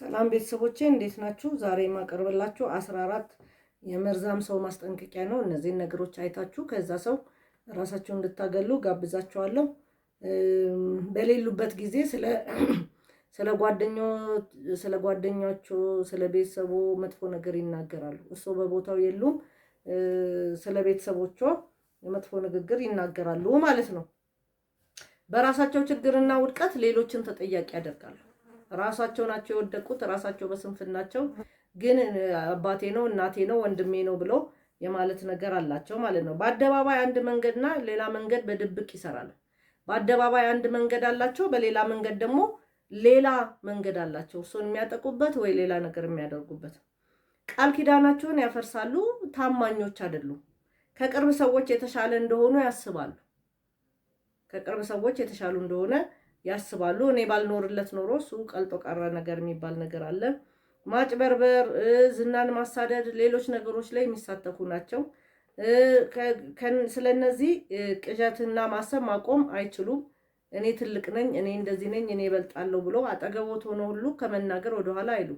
ሰላም ቤተሰቦቼ፣ እንዴት ናችሁ? ዛሬ የማቀርብላችሁ 14 የመርዛም ሰው ማስጠንቀቂያ ነው። እነዚህን ነገሮች አይታችሁ ከዛ ሰው ራሳችሁን እንድታገሉ ጋብዛችኋለሁ። በሌሉበት ጊዜ ስለ ጓደኛቸው፣ ስለ ቤተሰቡ መጥፎ ነገር ይናገራሉ። እርስዎ በቦታው የሉም፣ ስለ ቤተሰቦቿ መጥፎ ንግግር ይናገራሉ ማለት ነው። በራሳቸው ችግርና ውድቀት ሌሎችን ተጠያቂ ያደርጋሉ። ራሳቸው ናቸው የወደቁት፣ ራሳቸው በስንፍናቸው፣ ግን አባቴ ነው፣ እናቴ ነው፣ ወንድሜ ነው ብሎ የማለት ነገር አላቸው ማለት ነው። በአደባባይ አንድ መንገድና ሌላ መንገድ በድብቅ ይሰራሉ። በአደባባይ አንድ መንገድ አላቸው፣ በሌላ መንገድ ደግሞ ሌላ መንገድ አላቸው። እሱን የሚያጠቁበት ወይ ሌላ ነገር የሚያደርጉበት። ቃል ኪዳናቸውን ያፈርሳሉ። ታማኞች አይደሉም። ከቅርብ ሰዎች የተሻለ እንደሆኑ ያስባሉ። ከቅርብ ሰዎች የተሻሉ እንደሆነ ያስባሉ። እኔ ባልኖርለት ኖሮ እሱ ቀልጦ ቀረ ነገር የሚባል ነገር አለ። ማጭበርበር፣ ዝናን ማሳደድ፣ ሌሎች ነገሮች ላይ የሚሳተፉ ናቸው። ስለነዚህ ቅዠትና ማሰብ ማቆም አይችሉም። እኔ ትልቅ ነኝ፣ እኔ እንደዚህ ነኝ፣ እኔ እበልጣለሁ ብሎ አጠገቦት ሆኖ ሁሉ ከመናገር ወደኋላ አይሉ።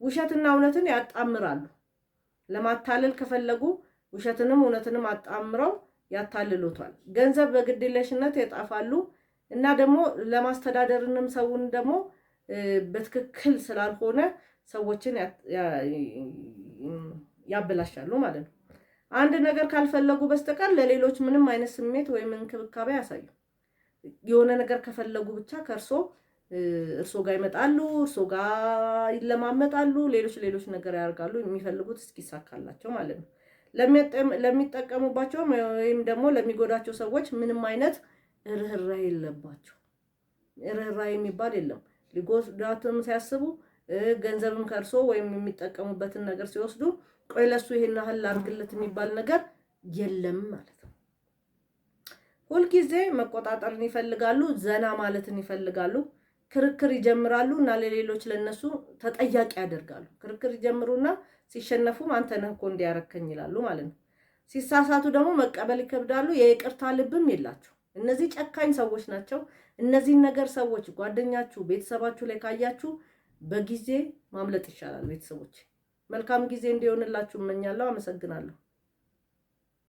ውሸትና እውነትን ያጣምራሉ። ለማታለል ከፈለጉ ውሸትንም እውነትንም አጣምረው ያታልሉታል። ገንዘብ በግድየለሽነት ያጠፋሉ እና ደግሞ ለማስተዳደርንም ሰውን ደግሞ በትክክል ስላልሆነ ሰዎችን ያበላሻሉ ማለት ነው። አንድ ነገር ካልፈለጉ በስተቀር ለሌሎች ምንም አይነት ስሜት ወይም እንክብካቤ አያሳዩ። የሆነ ነገር ከፈለጉ ብቻ ከእርሶ እርሶ ጋር ይመጣሉ፣ እርሶ ጋር ይለማመጣሉ፣ ሌሎች ሌሎች ነገር ያደርጋሉ፣ የሚፈልጉት እስኪሳካላቸው ማለት ነው። ለሚጠቀሙባቸው ወይም ደግሞ ለሚጎዳቸው ሰዎች ምንም አይነት ርህራሄ የለባቸው። ርህራሄ የሚባል የለም። ሊጎዳትም ሲያስቡ፣ ገንዘብም ከእርሶ ወይም የሚጠቀሙበትን ነገር ሲወስዱ ቆይ ለሱ ይሄን ያህል ላድርግለት የሚባል ነገር የለም ማለት ነው። ሁልጊዜ መቆጣጠርን ይፈልጋሉ፣ ዘና ማለትን ይፈልጋሉ። ክርክር ይጀምራሉ እና ለሌሎች ለነሱ ተጠያቂ ያደርጋሉ። ክርክር ይጀምሩና ሲሸነፉም አንተ ነህ እኮ እንዲያረከኝ ይላሉ ማለት ነው። ሲሳሳቱ ደግሞ መቀበል ይከብዳሉ። የይቅርታ ልብም የላቸው። እነዚህ ጨካኝ ሰዎች ናቸው። እነዚህን ነገር ሰዎች ጓደኛችሁ፣ ቤተሰባችሁ ላይ ካያችሁ በጊዜ ማምለጥ ይሻላል። ቤተሰቦች፣ መልካም ጊዜ እንዲሆንላችሁ እመኛለሁ። አመሰግናለሁ።